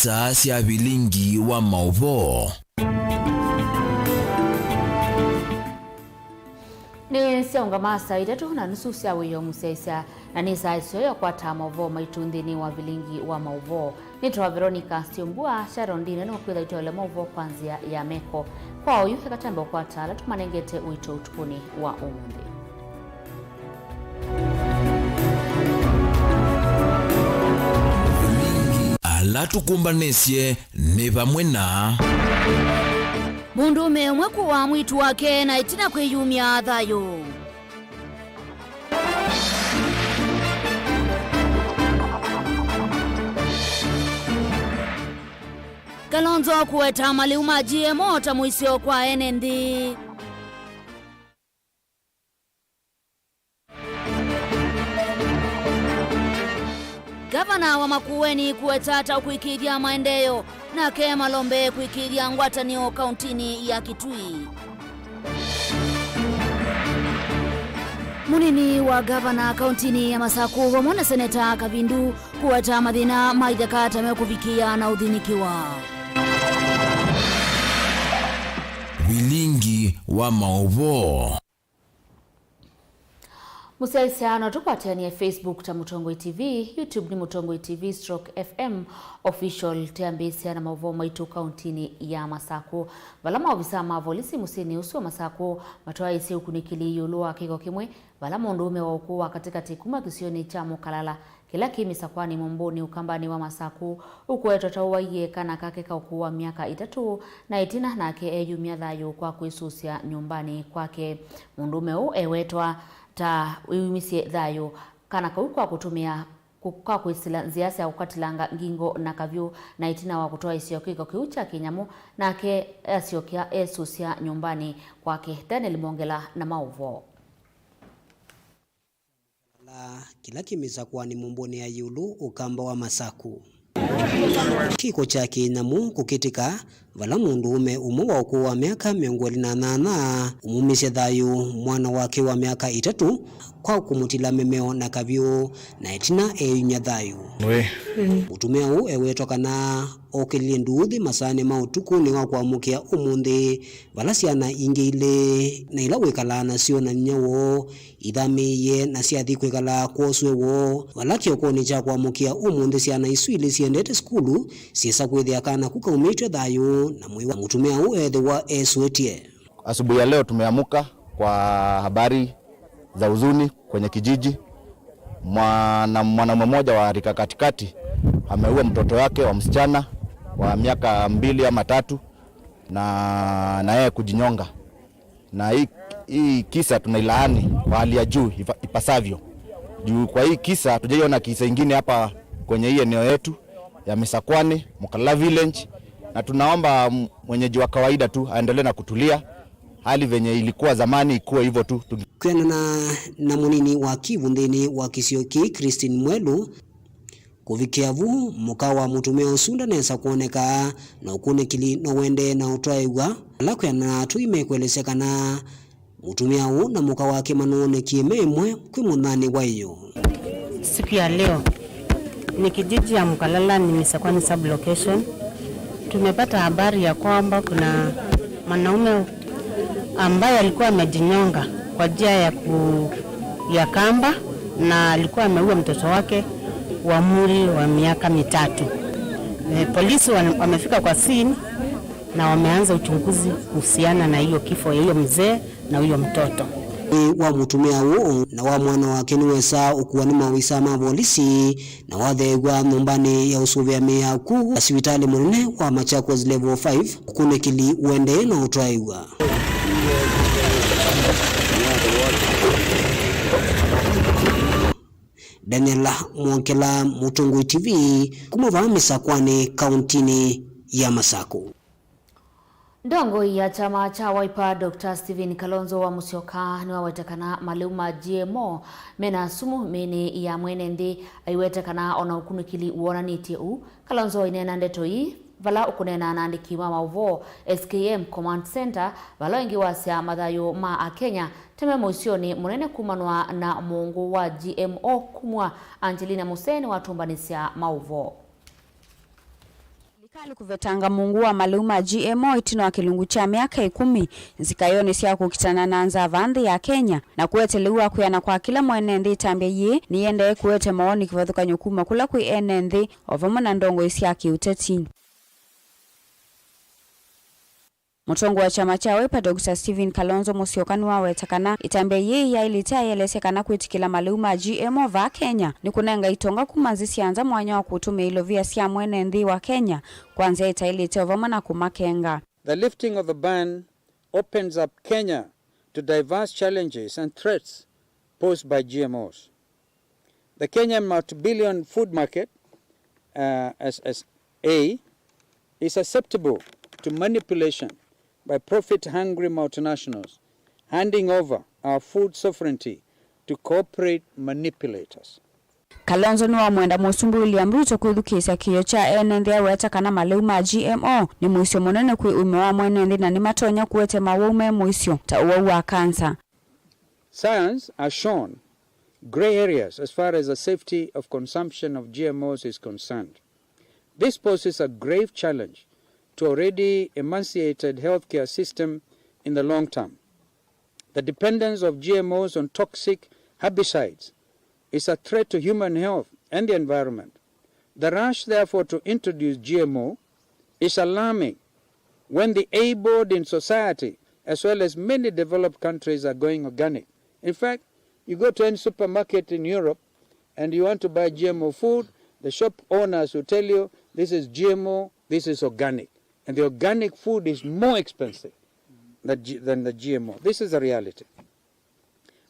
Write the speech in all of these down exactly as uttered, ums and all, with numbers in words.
Saa sya vilingi wa maũvoo. Nĩ syaũngama saa itatũ na nusu sya wĩoo mũsyaĩĩsya, na nĩ saa ĩseo ya kũkwata maũvoo maitũ nthĩnĩ wa vilingi wa maũvoo. Nĩtawa Veronica Siumbua. Sharon Ndine nĩkwĩtha itoele maũvoo kwa nzĩa ya meko. Kwa oyu, eka twambe ũkwata ala tũmanengete ũito ũtukũnĩ wa ũmũnthĩ. Ala tũkũmbanĩsye nĩ vamwe na. Mũndũũme ũmwe kũaa mwĩĩtu wake na ĩtina kwĩyumya thayũ. Kalonzo kũweta malĩu ma G M O ta mũisyo kwa ene nthĩ. Gavana wa Makueni kũweta ta ũkũĩkĩĩthya maendeeo, nake Malombe kũĩkĩĩthya ngwatanĩo kauntinĩ ya Kitui. Mũnini wa gavana kauntinĩ ya Masaku vamwe na seneta Kavindu kũweta mathĩna ma itheka ta mekũvikĩĩa na ũthinĩkĩwa. Vilingi wa maũvoo. Mũsyaĩĩsya, no tũkwatĩanĩe Facebook ta Mũtongoi T V, YouTube nĩ Mũtongoi T V stroke F M official. Twĩambĩĩsya na maũvoo maitũ kauntinĩ ya Masaku, vala maovisaa ma volisi mũsyĩnĩ ũsu wa Masaku matwaĩĩsye ũkunĩkĩli ĩũlũ wa kĩko kĩmwe, vala mũndũũme wa ũkũũ wa katĩkatĩ kuma kĩsionĩ kya Mũkalala kĩla kĩ Mĩsakwanĩ Mũmbũnĩ Ũkambanĩ wa Masaku ũkũetwa ta ũwaiie kana kake ka ũkũũ wa myaka ĩtatũ na ĩtina nake eyumya thayũ kwa kwĩsũsya nyũmbanĩ kwake. Mũndũũme ũũ ewetwa ta wĩumisye thayũ kana kau kwa kũtũmĩa kũ-, kwa kwĩsĩla nzĩa sya kũkatilanga ngingo na kavyũ, na ĩtina wa kũtwaĩsya kĩko kĩu kya kĩnyamũ, nake asyoka esũsya nyũmbanĩ kwake. Daniel Mongela na maũvoo. Kĩla kĩ Mĩsakwanĩ Mũmbũnĩ ya ĩũlũ, Ũkamba wa Masaku. Kĩko kya kĩnyamũ kũkĩtĩka vala mũndũũme ũmwe wa ũkũũ wa myaka mĩongo ĩlĩ na nyanya ũmumisye thayũ mwana wake wa myaka ĩtatũ kwa kũmũtila mĩmeo na kavyũ, na ĩtina eyumya thayũ. Mũtumĩa ũũ ewetwa kana okĩlilye nduuthĩ masaanĩ ma ũtukũ nĩ wa kũamũkĩa ũmũnthĩ, vala syana ingĩ ilĩ na ila wĩkalaa nasyo na nyinya woo ithamĩĩie na syathi kwĩkala kwoswe woo, vala kĩokonĩ kya kũamũkĩa ũmũnthĩ syana isu ilĩ siendete sukulu syĩsa kwĩthĩa kana ku kaumĩtw'e thayũ na mwĩĩ wa mũtumĩa ũũ ethĩwa esũĩtye. Asubuhi ya leo tumeamuka kwa habari za huzuni kwenye kijiji. Mwana, mwanaume mmoja wa rika katikati ameua mtoto wake wa msichana wa miaka mbili ama tatu na, na yeye kujinyonga. Na hii, hii kisa tunailaani kwa hali ya juu ifa-, ipasavyo. Juu kwa hii kisa, hatujaiona kisa ingine hapa kwenye hii eneo yetu ya Misakwani, Mukala Village, na tunaomba m-, mwenyeji wa kawaida tu aendelee na kutulia, hali venye ilikuwa zamani ikuwe hivyo tu. Kwĩanana na mũnini wa kĩw'ũ nthĩnĩ wa kĩsio kĩĩ, Christine Mwelu, kũvikĩa vu, mũka wa mũtumĩa ũsu ndanesa kwoneka, na ũkunĩkĩli no ũendee na ũtwaĩw'a. Ala kwĩanana na atũi mekwelesya kana mũtumĩa ũũ na mũka wake manoonekie me ĩmwe kwĩ mũnyanĩ wa ĩyoo. Siku ya leo ni kijiji ya Mkalalani, Misakwani sub-location. Tumepata habari ya kwamba kuna mwanaume ambaye alikuwa amejinyonga kwa njia ya ku-, ya kamba, na alikuwa ameua mtoto wake wa umri wa miaka mitatu. Eh, polisi wana-, wamefika kwa scene na wameanza uchunguzi kuhusiana na hiyo kifo ya hiyo mzee na huyo mtoto. Mwĩĩ wa mũtumĩa ũũ na wa mwana wake nĩwesa ũkuwa nĩ maovisaa ma volisi na watheew'a nyũmbanĩ ya ũsũvĩa mĩao ku sivitalĩ mũnene wa Machakos Level five, ũkunĩkĩli ũendee na ũtwaĩw'a. Daniel Mwongela, Mũtongoi T V, kuma vaa Mĩsakwanĩ, kauntinĩ ya Masaku. Ndongoi ya kyama kya Wiper, Doctor Stephen Kalonzo wa Musyoka, nĩwaweta kana malĩu ma G M O mena sumu mĩĩnĩ ya mwene nthĩ. Aiweta kana ona ũkunĩkĩli wonanĩtye ũu. Kalonzo aineena ndeto ii vala ũkũneena na andĩki ma maũvoo S K M Command Center, vala ũingĩ wasya mathayũ ma Akenya teme mũisyonĩ mũnene kumanwa na mũũngũ wa G M O kumw'a. Angelina Musee nĩwatũmbanĩsya maũvoo. Serikali kũvetanga mũungu wa malĩu ma G M O ĩtina wa kĩlungu kya myaka ĩkũmi nzikaĩonĩ sya kũkitana na nzaa vaa nthĩ ya Kenya, na kũete lĩu wa kwĩana kwa kĩla mwene nthĩ. Ĩtambya yĩĩ nĩyĩendee kũete mawoni kĩvathũkany'o kuma kũla kwĩ ene nthĩ o vamwe na ndongoi sya kĩũteti. Mũtongoi wa kyama kya Wiper, Doctor Stephen Kalonzo Musyoka, nĩwaweta kana ĩtambya yĩĩ yaĩlĩte ayĩelesya kana kwĩtĩkĩla malĩu ma G M O vaa Kenya nĩ kũnenga itonga kuma nthĩ sya nza mwanya wa kũtũmĩa ilovia sya mwene nthĩ wa Kenya kwa nzĩa ĩtaĩlĩte o vamwe na kũmakenga. The lifting of the ban opens up Kenya to diverse challenges and threats posed by G M Os. The Kenyan multi-billion food market, uh, S S A, is susceptible to manipulation by profit-hungry multinationals, handing over our food sovereignty to corporate manipulators. Kalonzo nĩwamwenda Mũsumbĩ William Ruto kwĩthukĩĩsya kĩĩo kya ene nthĩ aweta kana malĩu ma G M O nĩ mũisyo mũnene kwĩ ũima wa mwene nthĩ na nĩmatonya kũete mawau me mũisyo ta ũwau wa kansa. Science has shown grey areas as far as the safety of consumption of G M Os is concerned. This poses a grave challenge to already emaciated healthcare system in the long term. The dependence of G M Os on toxic herbicides is a threat to human health and the environment. The rush, therefore, to introduce G M O is alarming when the able in society, as well as many developed countries, are going organic. In fact, you go to any supermarket in Europe and you want to buy G M O food, the shop owners will tell you, "This is G M O, this is organic." And the organic food is more expensive than G-, than the G M O. This is the reality.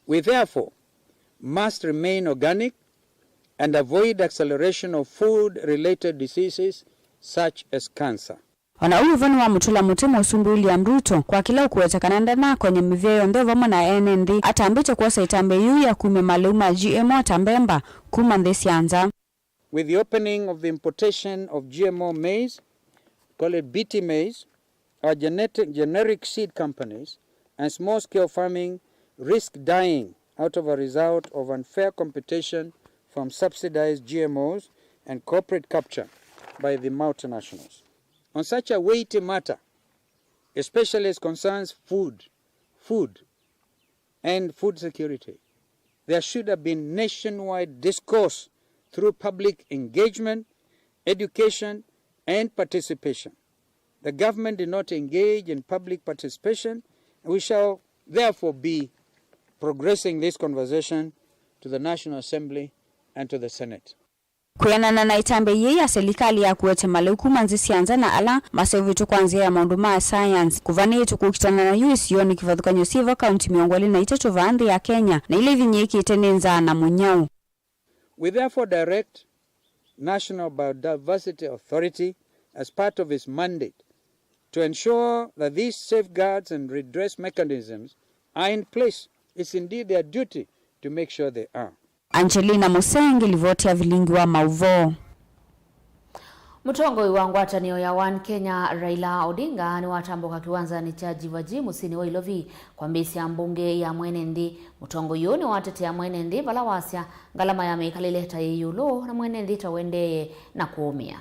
We therefore must remain organic and avoid acceleration of food-related diseases such as cancer. O na ũu vo nĩwamũtũla mũtĩ Mũsumbĩ William Ruto kwa kĩla ũkũweta kana ndanakonya mĩvĩa yonthe vamwe na ene nthĩ atambĩte kwosa ĩtambya yĩu ya kumya malĩu ma G M O ta mbemba kuma nthĩ sya nza. With the opening of the importation of G M O maize, call it B T maize, our genetic, generic seed companies and small-scale farming risk dying out of a result of unfair competition from subsidized G M Os and corporate capture by the multinationals. On such a weighty matter, especially as concerns food, food, and food security, there should have been nationwide discourse through public engagement, education, and participation. The government did not engage in public participation, and we shall therefore be progressing this conversation to the National Assembly and to the Senate. Kwĩanana na ĩtambya yĩĩ ya selikalĩ ya kũete malĩu kuma nthĩ sya nza na ala maseũvĩtw'e kwa nzĩa ya maũndũ ma science, kũvanĩĩtwe kũkitana na yu isionĩ kĩvathũkany'o syĩ vo kaunti mĩongo ĩlĩ na itatũ vaa nthĩ ya Kenya, na ila ivinyĩĩkĩte nĩ nzaa na mũnyao. We therefore direct National Biodiversity Authority, as part of its mandate, to ensure that these safeguards and redress mechanisms are in place. It's indeed their duty to make sure they are. Angelina Musee, ngĩlivoti ya Vilingi wa Mauvoo. Mũtongoi wa ngwatanĩo ya One Kenya, Raila Odinga, nĩwatambũka kĩwanzanĩ kya Jivaji mũsyĩnĩ wa Ilovi kwambĩĩsya mbunge ya mwene nthĩ. Mũtongoi ũũ nĩwatetea mwene nthĩ vala wasya ngalama ya mĩkalĩle ta yĩ ĩũlũ na mwene nthĩ ta ũendeeye na kũũmĩa.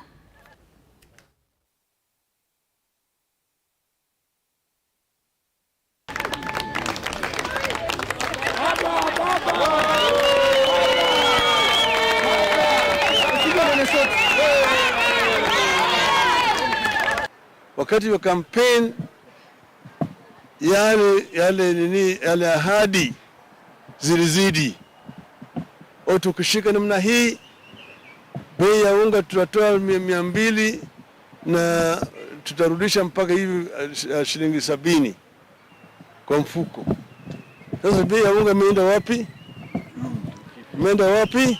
Wakati wa campaign, yale, yale nini, yale ahadi zilizidi. O, tukishika namna hii, bei ya unga tutatoa mia, mia mbili na tutarudisha mpaka hivi, eh, shi-, eh, shilingi sabini kwa mfuko. Sasa bei ya unga imeenda wapi? Imeenda wapi?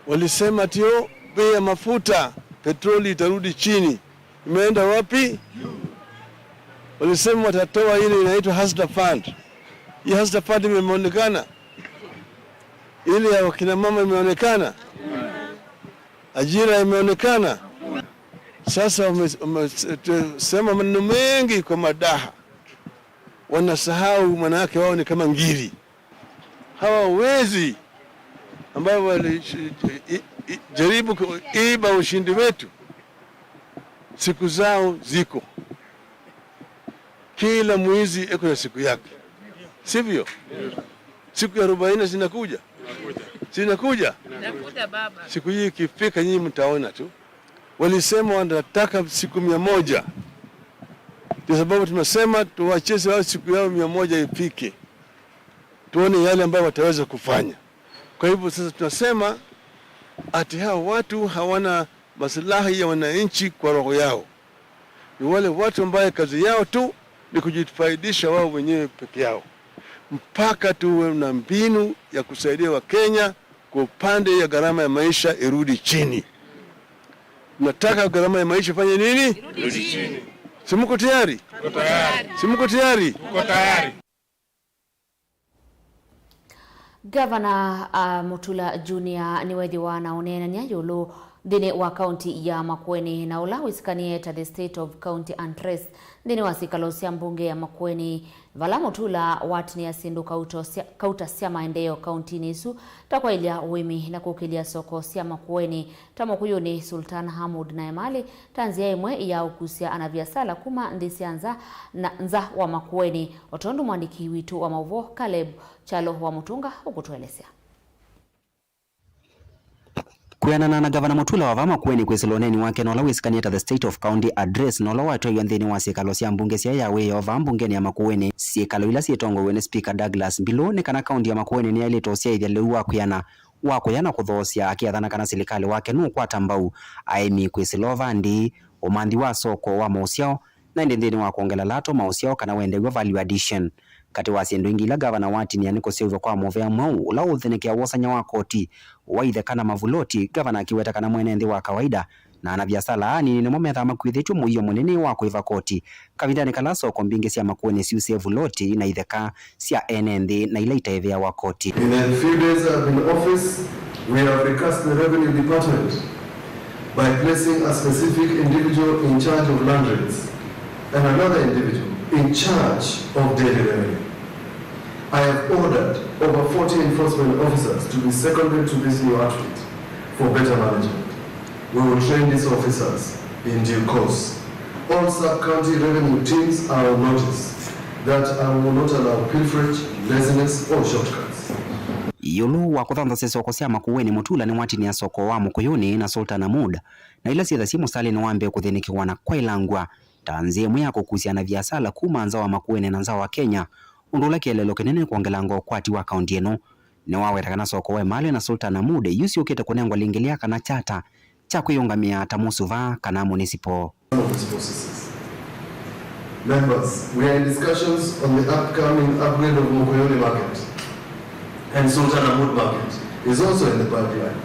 Walisema ati, "Oh, bei ya mafuta, petroli itarudi chini." Imeenda wapi? Walisema watatoa ile inaitwa Hustler Fund. Hii Hustler Fund imeonekana? Ile ya wakina mama imeonekana? Ajira imeonekana? Sasa wame-, wamesema maneno mengi kwa madaha. Wanasahau wanawake wao ni kama ngiri. Hawa wezi ambao walijaribu kuiba ushindi wetu, Siku zao ziko. Kila mwizi eko na siku yake, sivyo? Siku ya arobaini zinakuja, zinakuja. Nakuja, baba. Siku hii ikifika, nyinyi mtaona tu. Walisema wanataka siku mia moja, ndio sababu tunasema tuwachie wao siku yao mia moja ifike, tuone yale ambayo wataweza kufanya. Kwa hivyo sasa tunasema ati hawa watu hawana maslahi ya wananchi kwa roho yao. Ni wale watu ambaye kazi yao tu ni kujifaidisha wao wenyewe peke yao, mpaka tuwe na mbinu ya kusaidia Wakenya kwa upande ya gharama ya maisha irudi chini. Nataka gharama ya maisha ifanye nini? Irudi chini. Si mko tayari? Tuko tayari. Si mko tayari? Tuko tayari. Gavana, ah, Mutula Junior nĩwethĩwa na ũneenany'a ĩũlũ nthĩnĩ wa kaunti ya Makueni, na ũla wĩsĩkanĩe ta the State of County Address nthĩnĩ wa syĩkalo sya mbunge ya Makueni, vala Mutula watinĩa syĩndũ kauto sya, kauta sya maendeeo kauntinĩ ĩsu, ta kwaĩlya ũĩmi na kũkĩlya soko sya Makueni. Ta Mũkũyũnĩ, Sultan Hamud na Emali, ta nzĩa ĩmwe ya ũkusya anaviasala kuma nthĩ sya nza na nza wa Makueni, o tondũ mwandĩki witũ wa maũvoo Caleb Kyalo wa Mũtũnga ũkũtũelesya. Kwĩanana na Gavana Mutula wa vaa Makueni kwĩsĩla ũneeni wake na ũla wĩsĩkanĩe ta the State of County Address na ũla watwaiwe nthĩnĩ wa syĩkalo sya mbunge sya ya wĩoo vaa mbungenĩ ya Makueni, syĩkalo ila syĩtongoew'e nĩ Speaker Douglas Mbilu, nĩ kana kaunti ya Makueni nĩyaĩlĩte ũsyaĩthya lĩu wa kwĩana wa kũya na kũthoosya, akĩathana kana silikalĩ wake nũkwata mbau aĩmi kwĩsĩla ũvandi, ũmanthi wa soko wa maũsyao, na ĩndĩ nthĩnĩ wa kwongela lato maũsyao kana wendew'a, value addition. Katĩ wa syĩndũ ingĩ ila gavana watinia nĩ kũseũvw'a kwa mũvea mweũ ũla ũũthenekea wosany'a wa koti wa itheka na mavuloti, gavana akĩweta kana mwene nthĩ wa kawaida na anaviasala anini nĩmo methaa makuĩthĩtw'e mũio mũnene wa kũĩva koti kavindanĩ kala soko mbingĩ sya Makueni syusĩe vuloti na itheka sya ene nthĩ na ila itaĩvĩawa koti. In the few days I've been in office, we have recast the revenue department by placing a specific individual in charge of land rates and another individual in charge of daily revenue. I have ordered over forty enforcement officers to be seconded to this new outfit for better management. We will train these officers in due course. All sub-county revenue teams are on notice that I will not allow pilferage, laziness, or shortcuts. Ĩũlũ wa kũthanthasya soko sya Makueni, Mutula nĩwatinia soko wa Mũkũyũnĩ na Sultan Hamud, na ila syĩthasye mũsalĩnĩ wa mbee kũthĩnĩkĩwa na kwaĩlangw'a ta nzĩa ĩmwe ya kũkusya anaviasala kuma nza wa Makueni na nza wa Kenya, ũndũ ũla kĩeleelo kĩnene nĩ kwongelanga ũkwati wa kaunti ĩno. Nĩwaweta kana soko wa Emali na Sultan Hamud yu syũkĩte kũnengwa lĩngĩ lĩa kana kyata kya kwĩyũngamĩa ta mũsuva kana municipal. Some of these processes. Members, we are in discussions on the upcoming upgrade of Mokoyoni Market, and Sultan Hamud Market is also in the pipeline.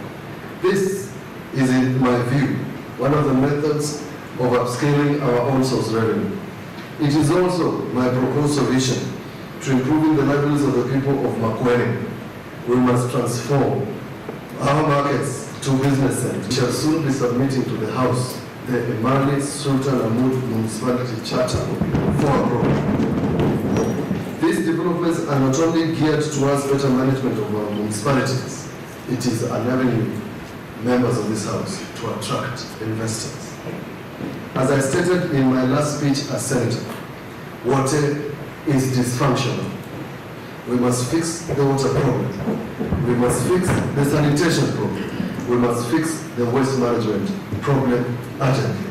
This is, in my view, one of the methods of upscaling our own source revenue. It is also my proposed solution to improving the livelihoods of the people of Makueni. We must transform our markets to business centers. We shall soon be submitting to the House the Emali Sultan Hamud Municipality Charter for approval. These developments are not only geared towards better management of our municipalities, it is an avenue, members of this House, to attract investors. As I stated in my last speech as Senator, water is dysfunctional. We must fix the water problem. We must fix the sanitation problem. We must fix the waste management problem urgently.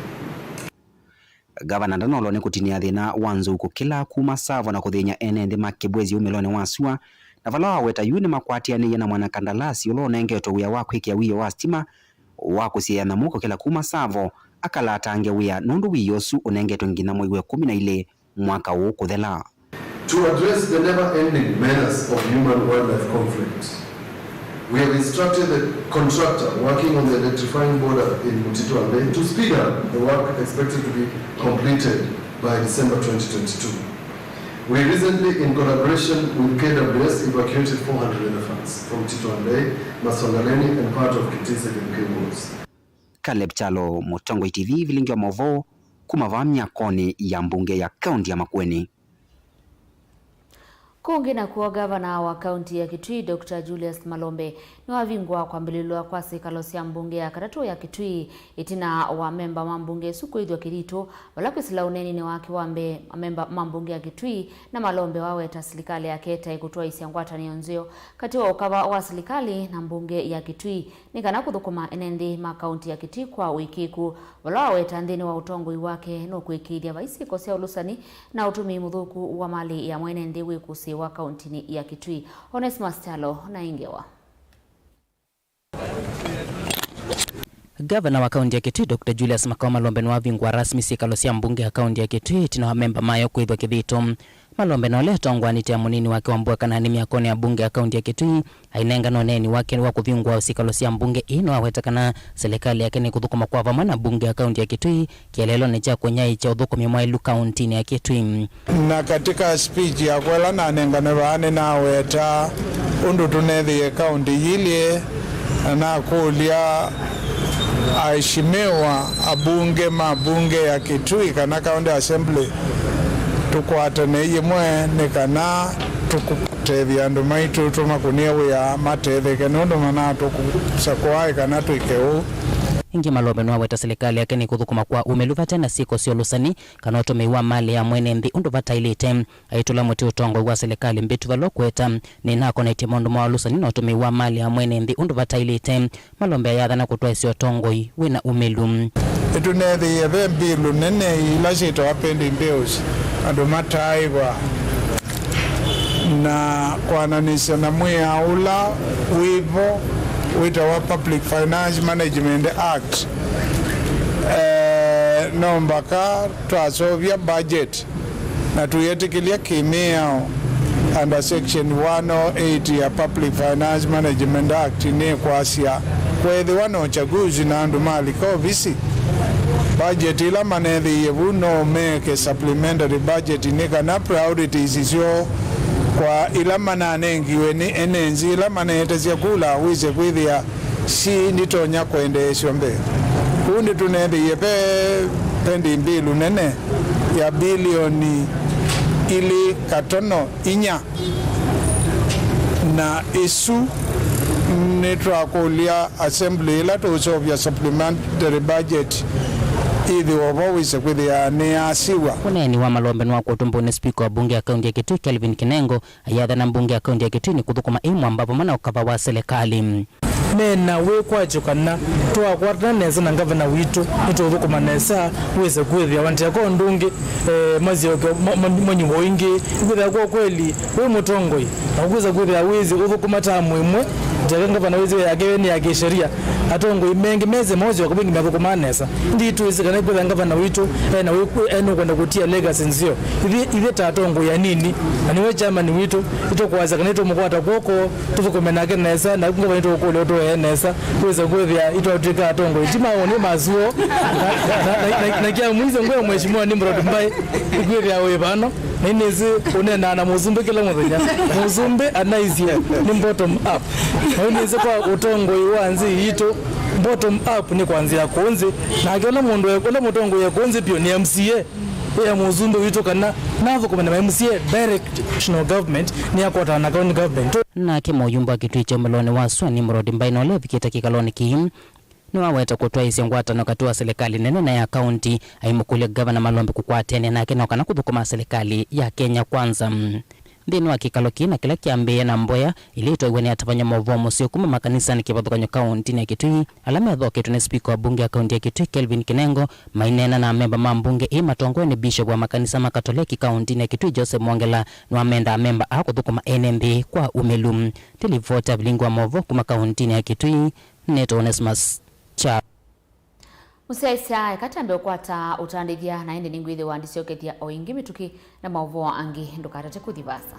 Gavana ndanolwa nĩ kũtinia thĩna wa nzou kũkĩla kuma Tsavo na kũthĩny'a ene nthĩ ma Kibwezi umĩlonĩ wa sua, na vala waweta yu nĩmakwatĩanĩie na mwanakandalasi ũla ũnengetwe wĩa wa kwĩkĩa wiio wa sitima wa kũsiĩĩa nyamũ kũkĩla kuma Tsavo akalatange wĩa, nũndũ wiio ũsu ũnengetwe nginya mwei wa ĩkũmi na ilĩ mwaka ũũ kũthela. To address the never-ending menace of human-wildlife conflict, we have instructed the contractor working on the electrifying border in Mtito Andei to speed up the work expected to be completed by December twenty twenty-two. We recently, in collaboration with K W S, evacuated four hundred elephants from Mtito Andei, Masongaleni, and part of Kitise Kemkemu Woods. Caleb Kyalo, Mũtongoi T V, vilingi wa maũvoo kuma vaa myakoni ya mbunge ya kaunti ya Makueni. Kũngĩ nakw'o, ngavana wa kaunti ya Kitui, Doctor Julius Malombe, nĩwavingũa kwambĩlĩlw'a kwa syĩkalo sya mbunge ya katatũ ya Kitui, ĩtina wa amemba ma mbunge ĩsu kwĩthw'a kĩthito. Vala kwĩsĩla ũneeninĩ wake wa mbee, amemba ma mbunge ya Kitui na Malombe waweta silikalĩ yake ĩtaĩ kũtwaĩĩsya ngwatanĩo nzeo katĩ wa ũkava wa silikalĩ na mbunge ya Kitui, nĩ kana kũthũkũma ene nthĩ ma kaunti ya Kitui kwa ũĩkĩĩku, vala waweta nthĩnĩ wa ũtongoi wake nũkũĩkĩĩthya vai syĩko sya ũlũsani na ũtũmĩi mũthũku wa malĩ ya mwene nthĩ wĩkũsĩĩwa kauntinĩ ya Kitui. Onesmus Kyalo na ĩ ngewa. Ngavana wa kaunti ya Kitui, Doctor Julius Makau Malombe, nĩwavingũa rasmi syĩkalo sya mbunge ya kaunti ya Kitui ĩtina wa memba mayo kwĩthwa kĩthito. Malombe, na ũla ũtongoanĩtye na mũnini wake Wambua Kanani myakonĩ ya mbunge ya kaunti ya Kitui, ainengana ũneeni wake wa kũvingũa syĩkalo sya mbunge ii, nĩwaweta kana silikalĩ yake nĩkũthũkũma kwa vamwe na mbunge ya kaunti ya Kitui kĩeleelonĩ kya kũnyaĩĩkya ũthũkũmi mwaĩlu kauntinĩ ya Kitui. Na katika speech yakwa ĩla nanengane vaa, nĩnaweta ũndũ tũnethĩie kaunti yĩilyĩ, na nakũlya aheshimiwa abunge ma bunge ya Kitui kana County Assembly tũkwatane yĩmwe nĩ kana tũkũtethya andũ maitũ, tũmakũnĩe wĩa matetheke, nũndũ manatũkũsa kũaĩ kana twĩke ũu. Ĩngĩ, Malombe nĩwaweta silikalĩ yake nĩkũthũkũma kwa ũmĩlu vate na syĩko sya ũlũsani kana ũtũmĩi wa malĩ ya mwene nthĩ ũndũ vataĩlĩte, aitũla mũtĩ ũtongoi wa silikalĩ mbĩtu vala ũkweta nĩnakonetye maũndũ ma ũlũsani na ũtũmĩi wa malĩ ya mwene nthĩ ũndũ vataĩlĩte. Malombe ayathana kũtwaĩsya ũtongoi wĩna ũmĩlu. Nĩtũnethĩie ve mbilu nene ila syĩtawa pending bills, andũ mataaĩva, na kwananĩsya na mwĩao ũla wĩvo wĩtawa Public Finance Management Act. Eh, no mbaka twaseũvya budget na tũyĩtĩkĩlya kĩ-mĩao under section one oh eight ya Public Finance Management Act nĩkwasya, kwethĩwa na ũchaguzi na andũ malika ovisi, budget ila manethĩie vu no meke supplementary budget nĩ kana priorities syoo kwa ila mananengiwe nĩ ene nthĩ ila maneetesya kula wĩse kwĩthĩa si nitonya kwendeesyo mbee. Kũu nĩtũnethĩie ve pending bill nene ya bilioni ilĩ katono inya, na ĩsu nĩtwakũlya assembly ĩla tũũseũvya supplementary budget ĩthĩwe vo wĩse kwĩthĩa nĩyasiw'a. Ũneeni wa Malombe nĩwakwetwe mbau nĩ speaker wa bunge ya kaunti ya Kitui, Kelvin Kinengo, ayathana mbunge ya kaunti ya Kitui nĩkũthũkũma ĩ mwamba vamwe na ũkava wa silikalĩ. Mena wĩkwatyo kana twakwatana nesa na ngavana witũ, nĩtũũthũkũma nesa, wĩse kwĩthĩa wantia kwa ũndũ ũngĩ, eh, masyoke ma-, ma-, manyuvo ĩngĩ. Kwĩthĩa kwa kweli, wĩ mũtongoi, na ũkwĩsa kwĩthĩa wĩsĩ ũthũkũma tamu ĩmwe, nzeke ngavana wĩsĩ yake nĩ ya kĩsheria. Atongoi mengĩ mesĩ maũsyoka vĩngĩ mathũkũmaa nesa. Ĩndĩ twĩsĩ kana kwĩthĩa ngavana witũ ena wĩkwĩ-, ena ũkwenda kũtia legacy nzeo. Ithyĩ, ithyĩ ta atongoi anini, na nĩwe chairman witũ, nĩtũkwasya kana nĩtũmũkwata kw'oko, tũthũkũme nake nesa, na ngavana nĩtũkũlya ũtũee nesa, wĩse kwĩthĩa itwatw'ĩka atongoi ti maũnĩ masuo. Na, na, na, na, na kya mwiso ngwĩa Mheshimiwa Nimrod Mbai, nĩkwĩthĩa wĩ vano, na nĩnĩsĩ ũneenaa na mũsumbĩ kĩla mũthenya. Mũsumbĩ anaisye nĩ bottom up. Na nĩnĩsĩ kwa ũtongoi wa nthĩ yitũ, bottom up nĩ kwanzĩa kũũ nthĩ. Nake ũla mũndũ e-, ũla mũtongoi e kũũ nthĩ vyũ nĩ M C A. Ĩa mũsumbĩ witũ kana nathũkũme na M C A direct national government nĩakwatana na county government. Nake mũyumbe wa Kitui kya ũmĩlonĩ wa sua Nimrod Mbai, na ũla evikĩte kĩkalonĩ kĩĩ, nĩwaweta kũtwaĩĩsya ngwatanĩo katĩ wa silikalĩ nene na ya kaunti, aimũkũlya Ngavana Malombe kũkwatene nake no kana kũthũkũma silikalĩ ya Kenya Kwanza. Nthĩnĩ wa kĩkalo kĩĩ na kĩla kyambĩĩe na mboya ĩla ĩtwaiwe nĩ atavany'a maũvoo mũseo kuma makanisanĩ kĩvathũkany'o kauntinĩ ya Kitui, ala methoketwe nĩ spika wa mbunge ya kaunti ya Kitui, Kelvin Kinengo, maineena na amemba ma mbunge ĩĩ matongoew'e nĩ Bishop wa makanisa ma Katoleki kauntinĩ ya Kitui, Joseph Mwongela, nĩwamendaa amemba aa kũthũkũma ene nthĩ kwa ũmĩlu. Nĩ livoti ya vilingi wa maũvoo kuma kauntinĩ ya Kitui, nĩtawa Onesmus Kya. Mũsyaĩĩsya, eka twambe ũkwata ũtandĩthya, na ĩndĩ nĩngwĩthĩwa ndisyokethya o ĩngĩ mĩtũkĩ na maũvoo angĩ. Ndũkatate kũthi vaasa.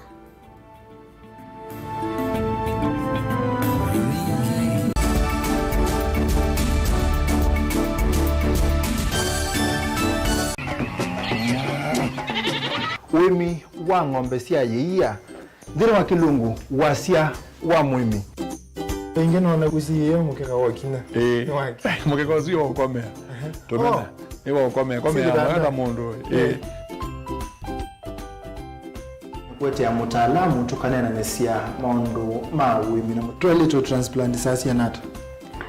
Ũĩmi wa ng'ombe sya ĩia. Nthĩnĩ wa Kĩlungu, wasya wa mũĩmi. Ĩngĩ nona ũsiĩĩe mũkeka wa kinya. Ĩĩ. Nĩ wake. Mũkeka ũsu wa ũkomea. Ehe. Tũmena. Oh. Nĩ wa ũkomea. Komea. Sili mwaka mũndũ. Ĩĩ. Ĩĩ. Kũetea mũtaalamu tũkaneenanĩsya maũndũ ma ũĩmi na mũtwaĩlĩtwe transplant saa siana ata?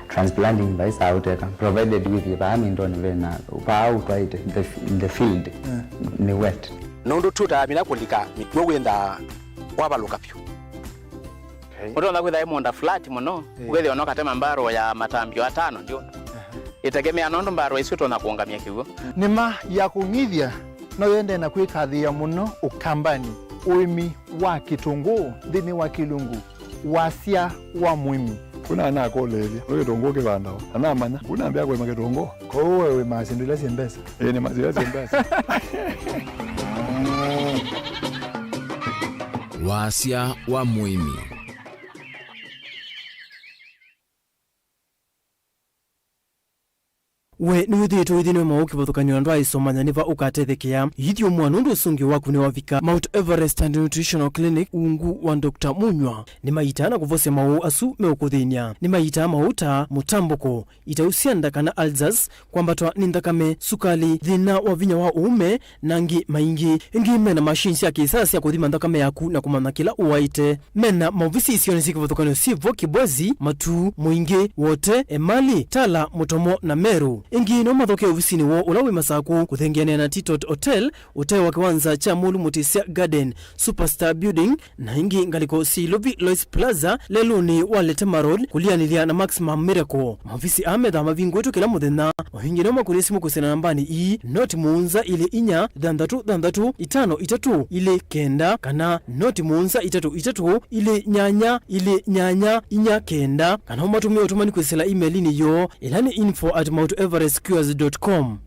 Transplanting vai saa ũteka, provided with vaa mindoni vena, vaa ũtwaĩte, the, the field, yeah, nĩ wet. Nũndũ tũtaamina kũlika mĩkw'ũ wĩthaa wavalũka vyũ. Okay. Ũtonya kwĩtha ĩ mũũnda flat mũno, eh, wĩthĩwa no katema mbarũ ya matambio atano ndyũna. Aha. Ĩtegemea nũndũ mbarũ ĩsu ĩtonya kũũngamya kĩw'ũ. Nĩma ya kũng'ithya no yendee na kwĩkathĩĩa mũno Ũkambanĩ, ũĩmi wa kĩtũngũũ nthĩnĩ wa kĩlungu, wasya wa mũĩmi. Kuna anakũlĩĩlya, nĩ kĩtũngũũ kĩvandawa? Anamanya, kuna ambĩa kũĩma kĩtũngũũ. Kwoou we wĩmaa syĩndũ ila syĩ mbesa? Ĩĩ, nĩmaa syĩndũ ila syĩ mbesa. Wasya wa mũĩmi. We nĩwĩthĩĩtwe wĩthĩnwe maũũ kĩvathũkany'o na ndwaĩsomanya nĩ va ũkatethekea? Ithyũmũa nũndũ ũsũngĩo waku nĩwavika. Mount Everest and Nutritional Clinic, ungu wa Doctor Munywa, nĩmaitaa na kũvosya maũũ asu meũkũthĩny'a. Nĩmaitaa maũũ ta mũtambũko, itau sya nda kana ulcers, kwambatwa nĩ nthakame, sukali, thĩna wa vinya wa ũũme, na angĩ maingĩ. Ĩngĩ mena machine sya kĩsaa sya kũthima nthakame yaku na kũmanya kĩla ũwaĩte. Mena maovisi isionĩ syĩ kĩvathũkany'o syĩ vo Kibwezi, Matuu, Mũingĩ, Wote, Emali, Tala, Mũtomo na Meru. Ĩngĩ no mathokee ovisinĩ woo ũla wĩ Masakũ kũthengeanĩa na Titot Hotel, ũtaĩ wa kĩwanza kya Mũlũ Mũtĩsya Garden, Superstar Building, na ĩngĩ ngalĩko sya Ilovi Lois Plaza, lelũnĩ wa Letema Road, kũlianĩlya na Maximum Miracle. Maovisi aa methaa mavingũĩtwe kĩla mũthenya. Maũvingĩ no makũnĩe simũ kwĩsĩla nambanĩ ii, noti mũonza ilĩ inya thanthatũ thanthatũ itano itatũ ilĩ kenda kana noti mũonza itatũ itatũ ilĩ nyanya ilĩ nyanya inya kenda, kana ũmatũmĩe ũtũmani kwĩsĩla email-inĩ yoo, ĩla nĩ info at mount everest cures dot com.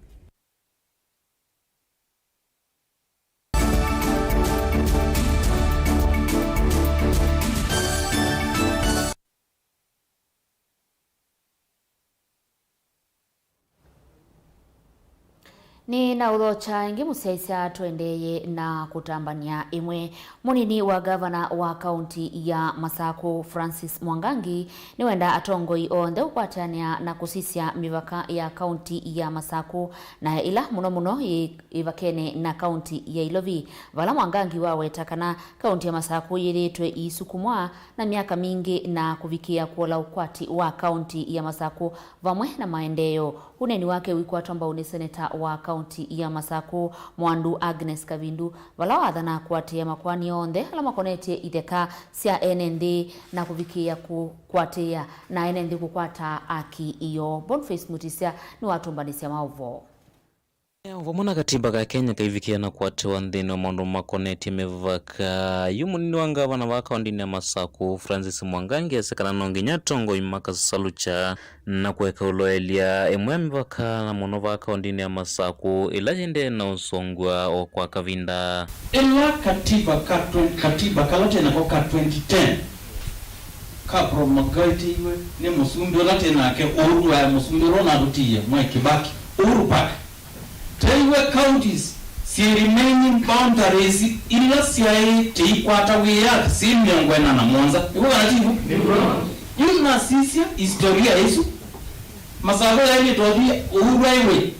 Nĩ na ũthokya ĩngĩ mũsyaĩĩsya tũendeeye na kũtambany'a ĩmwe. Mũnini wa ngavana wa kaunti ya Masakũ, Francis Mwangangi, nĩwenda atongoi onthe kũkwatĩanĩa na kũsisya mĩvaka ya kaunti ya Masakũ, na ĩla mũno mũno yĩ ĩvakene na kaunti ya Ilovi, vala Mwangangi waweta kana kaunti ya Masakũ yĩthĩĩtwe ĩisukumwa na myaka mingĩ na kũvikĩĩa kũola ũkwati wa kaunti ya Masakũ vamwe na maendeeo. Ũneeni wake wĩkwatwa mbau nĩ seneta wa kaunti ya Masakũ, Mwandu Agnes Kavindu, vala wathanaa kũatĩĩa makoani onthe ala makonetye itheka sya ene nthĩ na kũvikĩĩa kũkwatĩĩa na ene nthĩ kũkwata aki yoo. Boniface Mutisya nĩwatũmbanĩsya maũvoo. Vamwe na katiba ka Kenya kaivikĩa na kũatĩwa nthĩnĩ wa maũndũ makonetye mĩvaka. Yu mũnini wa ngavana va kaũndĩnĩ ya Masakũ, Francis Mwangangi, asya kana no nginya atongoi makasalukya na kũeka ũloelya ĩmwe ya mĩvaka, na mũno va kaũndĩnĩ ya Masakũ, ĩla yĩendee na ũsũngw'a o kwa kavinda. Ĩla katiba ka twen-, katiba kala twĩ nako ka twenty ten kapromulgatiwe nĩ mũsumbĩ ũla twĩ nake ũu, tũae mũsumbĩ ũla ũnatũtiie, Mwai Kibaki, Uhuru Park. Teiwe counties syĩ remaining boundaries ila syaĩ teikwata wĩyathi syĩ mĩongo ĩna na mũonza. Nĩw'o kana tiw'o? Yu nasisya historia ĩsu. Masakũ yaĩlĩte ũthi Uhuru Highway,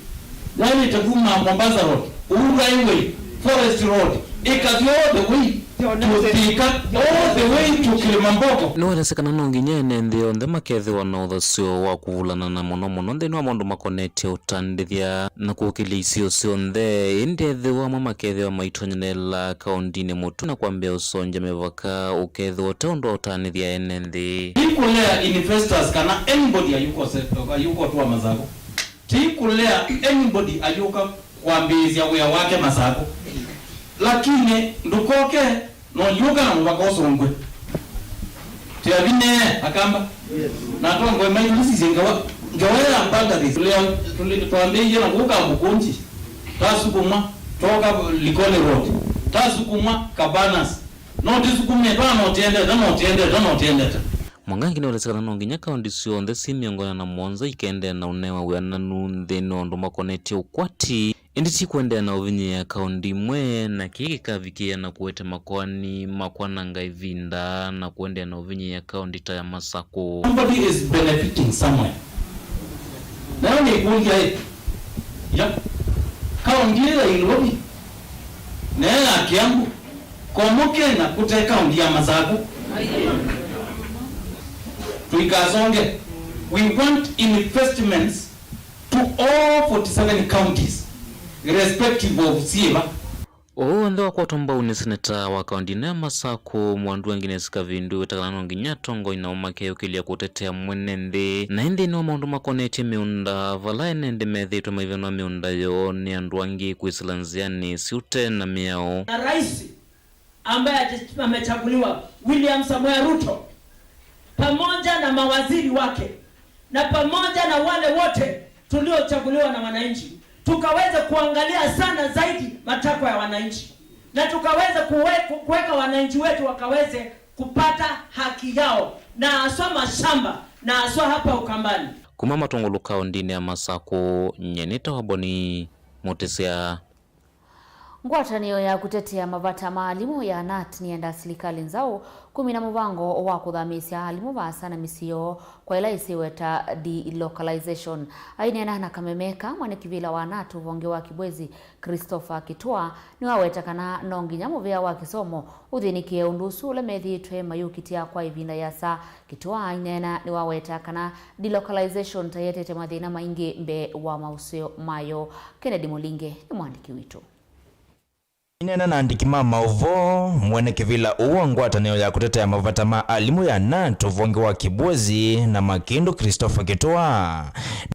yaĩlĩte kuma Mombasa Road, Uhuru Highway, Forest Road, ĩkathi all the way to Thika, all the way to Kilimambogo. Nĩwaelesya kana no nginya ene nthĩ onthe makethĩwa na ũthasyo wa kũvulana na mũno mũno nthĩnĩ wa maũndũ makonetye ũtandĩthya na kũkĩlya isio syonthe, ĩndĩ ethĩwa amwe makethĩwa maitonyelela kaũndĩnĩ mũtũi na kwambĩa ũsongya mĩvaka ũkethĩwa ũte ũndũ wa ũtanĩthya ene nthĩ. Ti kũlea investors kana anybody ayũka ũse-, ayũka ũtũa Masakũ. Ti kũlea anybody ayũka kwambĩĩsya wĩa wake Masakũ. Lakini ndũkoke na ũyũka na mũvaka ũsũngwe. Tĩavinee, Akamba. Na atongoi maitũ nĩsisye ngewa, ngewa ya boundaries. Tũlea, tũle-, twambĩĩie na kũu Kamũkũnji. Twasukumwa, twoka Likoni Road. Twasukumwa Cabanas. No tũsukume, twa no tũendete, no tũendete, no tũendete. Mwangangi nĩwaelesya kana no nginya kaũndi syonthe syĩ mĩongo ĩna na mũonza ikendee na ũnewa wĩananu nthĩnĩ wa ũndũ makonetye ũkwati, ĩndĩ ti kũendeea na ũvinyĩĩa kaũndi imwe, na kĩĩ kĩkavikĩĩa na kũete makoani ma kwananga ĩvinda na kũendeea na ũvinyĩĩa kaũndi ta ya Masakũ. Somebody is benefiting somewhere. Nayo nĩ ĩkũlya ĩ, ya kaũndi ĩ ya Ilovi, na ya Kiambu, Komo Kenya kũte kaunti ya Masaku. Tũikasonge. We want investments to all forty-seven counties, irrespective of syĩva. Ũũ onthe wakwatwa mbau nĩ seneta wa kaunti ĩno ya Masaku, Mwandu Agnes Kavindu, wĩta kana no nginya atongoi nao makeyũkĩlya kũtetea mwene nthĩ. Na ĩndĩ nĩo maũndũ makonetye mĩũnda, vala ene nthĩ methĩĩtwe maivenwa mĩũnda yoo nĩ andũ angĩ kwĩsĩla nzĩanĩ syũte na mĩao. Na rais ambaye amechaguliwa, William Samoei Ruto, pamoja na mawaziri wake na pamoja na wale wote tuliochaguliwa na wananchi, tukaweze kuangalia sana zaidi matakwa ya wananchi, na tukaweze kuwe-, kuweka wananchi wetu wakaweze kupata haki yao, na haswa mashamba, na haswa hapa Ukambani. Kuma Matungulu kaũntĩnĩ ya Masaku, nyie nĩtawa Boni Mũtĩsya. Ngwatanĩo ya kũtetea mavata ma alimũ ya nat nĩyendaa silikalĩ nzaũ kũmina mũvango wa kũthamĩĩsya alimũ vaasa na mĩsyĩ yoo, kwa ĩla ĩsĩwe ta delocalization. Aineena na kameme aka, mwene kĩvĩla wa nat ũvonge wa Kibwezi, Christopher Kitua, nĩwaweta kana no nginya mũvĩa wa kĩsomo ũthĩnĩkĩe ũndũ ũsu ũla methĩĩtwe mayũkitĩa kwa ĩvinda yĩasa. Kitua aineena nĩwaweta kana delocalization ta yĩetete mathĩna maingĩ mbee wa mauseo mayo. Kennedy Mũlinge nĩ mwandĩki witũ. Aineena na andĩki ma maũvoo, mwene kĩvĩla ũũ wa ngwatanĩo ya kũtetea mavata ma alimũ ya nat ũvonge wa Kibwezi na Makindu, Christopher Kitua,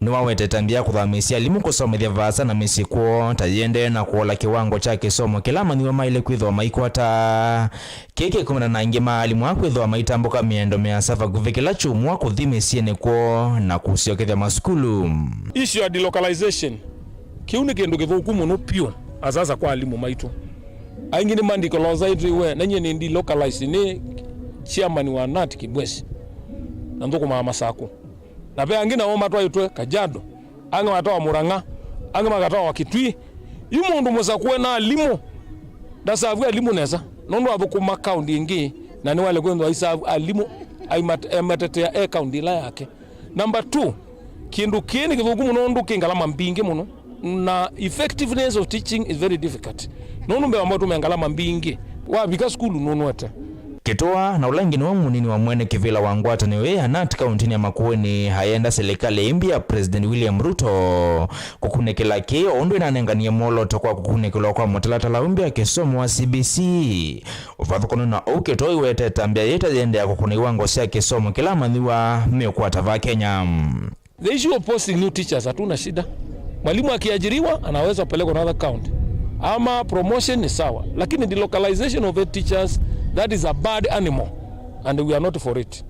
nĩwawetete ĩtambya ya kũthamĩĩsya alimũ kũsomethya vaasa na mĩsyĩ kwoo ta yĩendee na kũola kĩwango kya kĩsomo kĩla amanyĩw'a maĩle kwĩthĩwa maikwata. Kĩĩ kĩkumana na aingĩ ma alimũ aa kwĩthĩwa maitambũka mĩendo mĩasa vakuvĩ kĩla kyumwa kũthi mĩsyĩnĩ kwoo na kũsyokethya masukulu. Issue ya delocalization, kĩu nĩ kĩndũ kĩthũku mũno pyũ, asasa kwa alimũ maitũ. Aingĩ nĩmandikolosaitwe we, na nyie nĩ delocalized, nĩ chairman wa nat Kibwezi, na nthũkũmaa Masaku. Na ve angĩ nao matwaĩtwe Kajiado, angĩ matwawa Murang'a, angĩ makatwawa Kitui. Yu mũndũ Mũsaku ena alimũ, ndasavw'a alimũ nesa, nũndũ athũkũma kaunti ĩngĩ, na nĩwaĩle kwĩthĩwa aisavu alimũ, aimat-, ematetea e kaunti ĩla yake. Number two, kĩndũ kĩĩ nĩ kĩthũku mũno nũndũ kĩ ngalama mbingĩ mũno, na effectiveness of teaching is very difficult, nũndũ mbee wa maũndũ me ngalama mbingĩ, wavika sukulu nũnwete. Kitua, na ũla ĩngĩ nĩwe mũnini wa mwene kĩvĩla wa ngwatanĩo ĩĩ ya nat kauntinĩ ya Makueni, ayenda silikalĩ ĩmbya ya President William Ruto kũkunĩkĩla kĩĩ, o ũndũ ĩnanenganie mwolooto kwa kũkunĩkĩlwa kwa mũtalatala ũmbya kĩsomo wa C B C. Ũvathũkano na ũu, Kitua aiweta ĩtambya yĩĩ ta yĩendeea kũkũna iwango sya kĩsomo kĩla amanyĩw'a meũkwata vaa Kenya. The issue of posting new teachers, hatuna shida. Mwalimu akiajiriwa, anaweza kupelekwa another county. Ama promotion ni sawa. Lakini delocalization of head teachers, that is a bad animal. And we are not for it.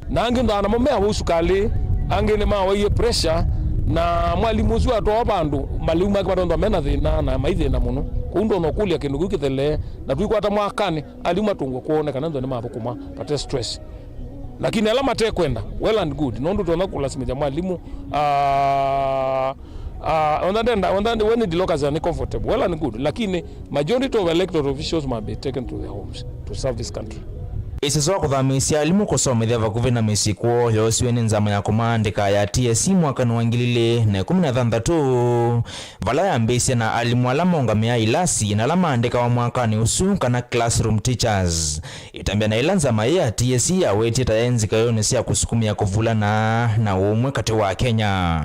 Na angĩ nthana mo meawa ũsukalĩ, angĩ nĩmawaie pressure, na mwalimu ũsu atwawa vandũ, maliu make matontha mena thĩna, na maithĩna mũno. Kũu ndonya ũkũlya kĩndũ kĩu kĩthelee, na tũikwata mwakanĩ, alimũ matũngwe kwoo nĩ kana nthwa nĩmathũkũma, vate stress. Lakini ala matekwenda, well and good, nũndũ tũtonya kũlasimĩthya mwalimũ, ah, ah, onthe ndenda, onthe we nĩ delocalization nĩ comfortable, well and good, lakini majority of elected officials must be taken to their homes to serve this country. Ĩsĩso wa kũthamĩĩsya alimũ kũsomethya vakuvĩ na mĩsyĩ kwoo yoosiwe nĩ nzama ya kũmaandĩka ya T S C mwakanĩ wa ngili ilĩ na ĩkũmi na thanthatũ, vala yambĩĩsye na alimũ ala maũngamĩaa ilasi na ala maandĩkawa mwakanĩ ũsu, kana classroom teachers. Ĩtambya na ĩla nzama ĩĩ ya T S C yawetie ta yaĩ nzika ĩũnĩ sya kũsukumĩa kũvulana na ũũmwe katĩ wa Akenya.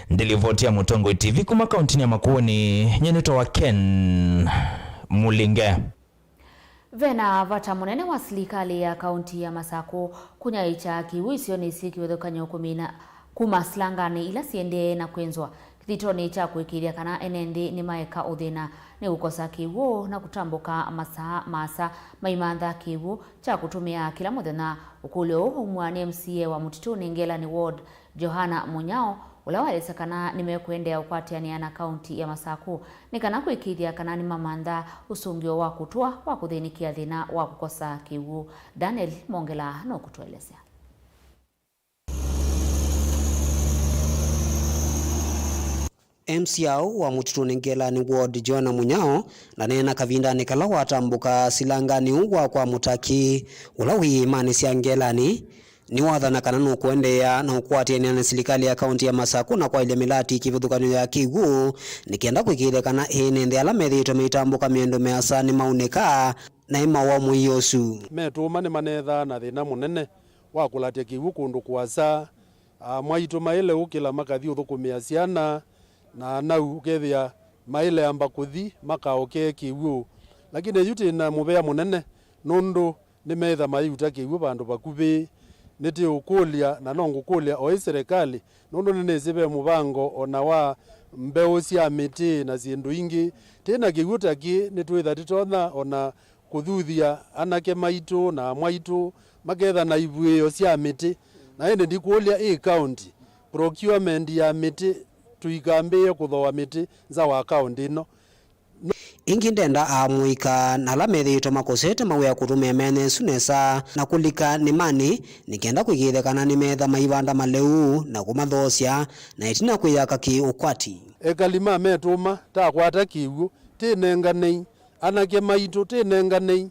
Ndilivoti ya Mũtongoi T V kuma kauntinĩ ya Makueni, nyie nĩtawa Ken Mũlinge. Ve na vata mũnene wa silikalĩ ya kaunti ya Masaku kũnyaĩĩkya kĩw'ũ isionĩ syĩ kĩvathũkany'o kũmina kuma silanganĩ ila siendee na kwĩnzwa kĩthitonĩ kya kũĩkĩĩthya kana ene nthĩ nĩmaeka ũthĩna nĩ kũkosa kĩw'ũ na kũtambũka masaa maasa maimantha kĩw'ũ kya kũtũmĩa kĩla mũthenya. Ũkũlyo ũũ waumw'a nĩ M C A wa Mũtitũnĩ Ngelani Ward, Johana Mũnyao, ũla waelesya kana nĩmekũendeea ũkwatĩanĩa na kaunti ya Masaku nĩ kana kũĩkĩĩthya kana nĩmamantha ũsũngĩo wa kũtũa wa kũthĩnĩkĩa thĩna wa kũkosa kĩw'ũ. Daniel Mongela nũkũtũelesya. M C A ũũ wa Mũtitũnĩ Ngelani Ward, Johana Mũnyao, ndaneena kavindanĩ kala watambũka silanganĩ ũũ wa kwa Mũtaki, ũla wĩ iĩmanĩ sya Ngelani, nĩwathana kana nũkũendeea na ũkwatĩanĩa na silikalĩ ya kaunti ya Masaku na kwaĩlya mĩlati kĩvathũkany'o ya kĩw'ũ, nĩ kenda kũĩkĩĩthya kana ene nthĩ ala methĩĩtwe maitambũka mĩendo mĩasa nĩmaunĩka, naĩ maũa mũio ũsu. Metũũma nĩmanethaa na thĩna mũnene wa kũlatya kĩw'ũ kũndũ kũasa. Amwaitũ maĩle ũkĩla makathi ũthũkũmĩa syana, na anau ũkethĩa maĩle amba kũthi makaokee kĩw'ũ. Lakini yu twĩ na mũvea mũnene nũndũ nĩmeĩtha mayĩuta kĩw'ũ vandũ vakuvĩ. Nĩtĩũkũlya, na no ngũkũlya oĩ serikali, nũndũ nĩnĩsĩ ve mũvango o na wa mbeũ sya mĩtĩ na syĩndũ ingĩ. Twĩ na kĩw'ũ ta kĩĩ, nĩtwĩtha tũtonya o na kũthuthya anake maitũ na amwaitũ maketha na ivw'ĩĩo sya mĩtĩ. Na ĩndĩ ndikũlya ĩ county procurement ya mĩtĩ, tũikambĩĩe kũthooa mĩtĩ nza wa county ĩno. Ĩngĩ ndenda amũika na ala methĩĩtwe makosete mawĩa kũtũmĩa mĩanya ĩsu nesa na kũlika nĩmanĩ, nĩ kenda kũĩkĩĩthya kana nĩmeetha maivanda malĩu na kũmathoosya na ĩtina kwĩyaka kĩ-ũkwati. Ekali ma Metũũma takwata kĩw'ũ, tĩnenganei. Anake maitũ, tĩnenganei.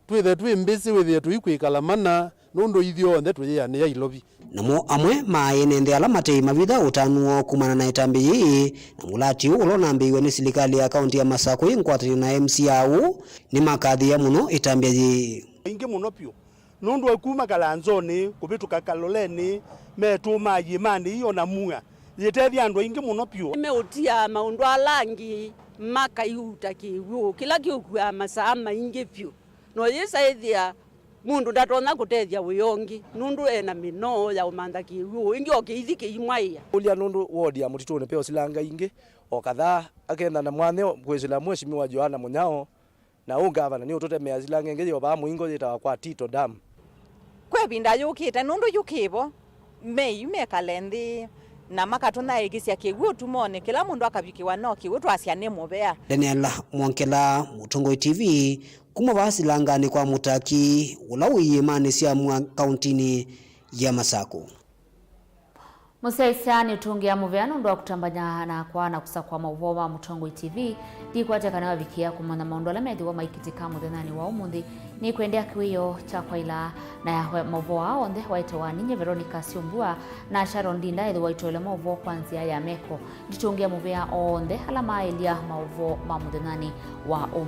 Twĩthe twĩ mbĩsĩ wĩthĩe tũikwĩkala mana, nũndũ ithyonthe tũyĩanĩa ilovi. Namo amwe ma ene nthĩ ala matei mavitha ũtanu woo kumana na ĩtambya yĩĩ, na mũlati ũũ ũla ũnambĩĩiwe nĩ silikalĩ ya kaunti ya Masakũ ĩ ngwatanĩo na M C A ũũ, nĩmakathĩĩa mũno ĩtambya yĩĩ. Aingĩ mũno vyũ, nũndũ wa kuma Kalanzonĩ, kũvĩtũka Kaloleni, metũũmaa iĩmanĩ ii o na mua, yĩtethya andũ aingĩ mũno vyũ. Nĩmeũtia maũndũ ala angĩ makaiuta kĩw'ũ kĩla kĩũkuaa masaa maingĩ vyũ. Na ũyĩsa ĩthĩa mũndũ ndatonya kũtethya wĩa ũngĩ nũndũ e na mĩnoo ya ũmantha kĩw'ũ, ĩngĩ o kĩithi kĩimwaĩa. Kũlya nũndũ ward ya Mũtitũnĩ ve silanga ingĩ o kadhaa, akenda na mwanya kwĩsĩla Mheshimiwa Joanna Mũnyao, na ũũ ngavana nĩũtũtemea silanga ĩngĩ yĩ o vaa mũingo yĩtawa kwa Tito Dam. Kwa ĩvinda yũkĩte, nũndũ yu kĩvo, me yu mekale nthĩ na makatũthaĩkĩsya kĩw'ũ ũtumonĩ, kĩla mũndũ akavikĩwa no kĩw'ũ twasya nĩ mũvea. Daniel Mwongela, Mũtongoi T V, kuma vaa silanganĩ kwa Mũtaki, ũla wĩ iĩmanĩ sya Mua kauntinĩ ya Masakũ. Mũsyaĩĩsya nĩtũngĩa mũvea nũndũ wa kũtambany'a nakwa na kũsakũa maũvoo ma Mũtongoi T V. Ndikwatya kana wavikĩa kũmanya maũndũ ala methĩwa maikĩtĩka mũthenyanĩ wa ũmũnthĩ. Nĩkwendea kĩwĩoo kya kwaĩla na ya maũvoo aa onthe waĩtawa ninyie Veronica Syumbua na Sharon Ndinda ethĩwa itoele maũvoo kwa nzĩa ya meko. Nditũngĩa mũvea onthe ala maaĩlya maũvoo ma mũthenyanĩ wa ũmũnthĩ.